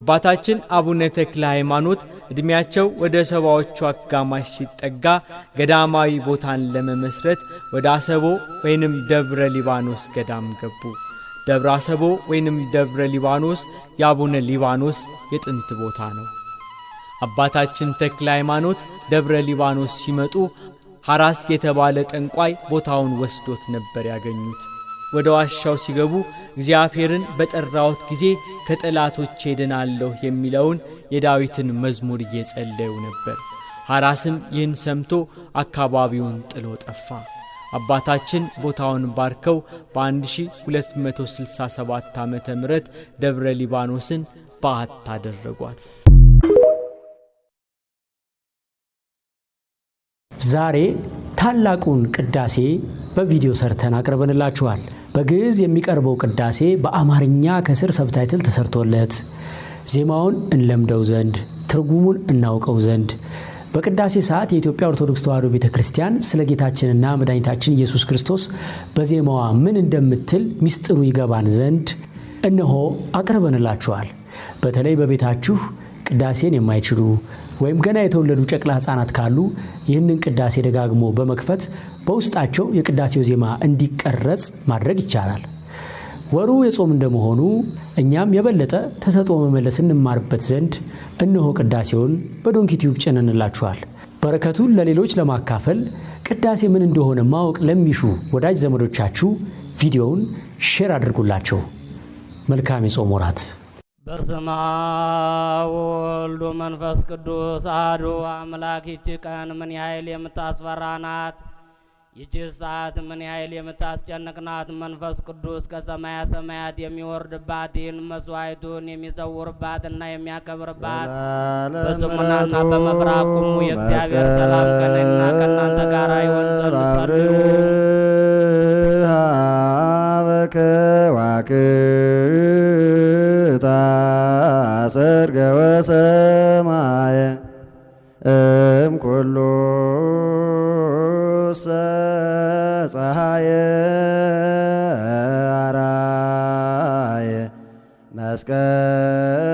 አባታችን አቡነ ተክለ ሃይማኖት ዕድሜያቸው ወደ ሰባዎቹ አጋማሽ ሲጠጋ ገዳማዊ ቦታን ለመመስረት ወደ አሰቦ ወይንም ደብረ ሊባኖስ ገዳም ገቡ። ደብረ አሰቦ ወይንም ደብረ ሊባኖስ የአቡነ ሊባኖስ የጥንት ቦታ ነው። አባታችን ተክለ ሃይማኖት ደብረ ሊባኖስ ሲመጡ ሐራስ የተባለ ጠንቋይ ቦታውን ወስዶት ነበር ያገኙት። ወደ ዋሻው ሲገቡ እግዚአብሔርን በጠራሁት ጊዜ ከጠላቶቼ ድናለሁ የሚለውን የዳዊትን መዝሙር እየጸለዩ ነበር። ሐራስም ይህን ሰምቶ አካባቢውን ጥሎ ጠፋ። አባታችን ቦታውን ባርከው በ1267 ዓመተ ምህረት ደብረ ሊባኖስን በዓት አደረጓት። ዛሬ ታላቁን ቅዳሴ በቪዲዮ ሰርተን አቅርበንላችኋል። በግዕዝ የሚቀርበው ቅዳሴ በአማርኛ ከስር ሰብታይትል ተሰርቶለት ዜማውን እንለምደው ዘንድ፣ ትርጉሙን እናውቀው ዘንድ፣ በቅዳሴ ሰዓት የኢትዮጵያ ኦርቶዶክስ ተዋሕዶ ቤተ ክርስቲያን ስለ ጌታችንና መድኃኒታችን ኢየሱስ ክርስቶስ በዜማዋ ምን እንደምትል ሚስጥሩ ይገባን ዘንድ እነሆ አቅርበንላችኋል። በተለይ በቤታችሁ ቅዳሴን የማይችሉ ወይም ገና የተወለዱ ጨቅላ ሕፃናት ካሉ ይህንን ቅዳሴ ደጋግሞ በመክፈት በውስጣቸው የቅዳሴው ዜማ እንዲቀረጽ ማድረግ ይቻላል። ወሩ የጾም እንደመሆኑ እኛም የበለጠ ተሰጥኦ መመለስ እንማርበት ዘንድ እነሆ ቅዳሴውን በዶንኪ ቲዩብ ጭነንላችኋል። በረከቱን ለሌሎች ለማካፈል፣ ቅዳሴ ምን እንደሆነ ማወቅ ለሚሹ ወዳጅ ዘመዶቻችሁ ቪዲዮውን share አድርጉላቸው። መልካም የጾም ወራት። በስመ አብ ወወልድ ወመንፈስ ቅዱስ አሐዱ አምላክ። ይቺ ቀን ምን ያህል የምታስፈራ ናት! ይቺ ሰዓት ምን ያህል የምታስጨንቅ ናት! መንፈስ ቅዱስ ከሰማያ ሰማያት የሚወርድባት፣ ይህን መስዋዕቱን የሚሰውርባትና የሚያከብርባት፣ በጽሙናና በመፍራት ቁሙ። የእግዚአብሔር ሰላም ከእኔና ከእናንተ ጋር ይሆን ዘንድ ጸልዩ። በከዋክብታ ሰርገ ወሰማየ እምኩሉ ፀሐየ አራየ መስቀለ።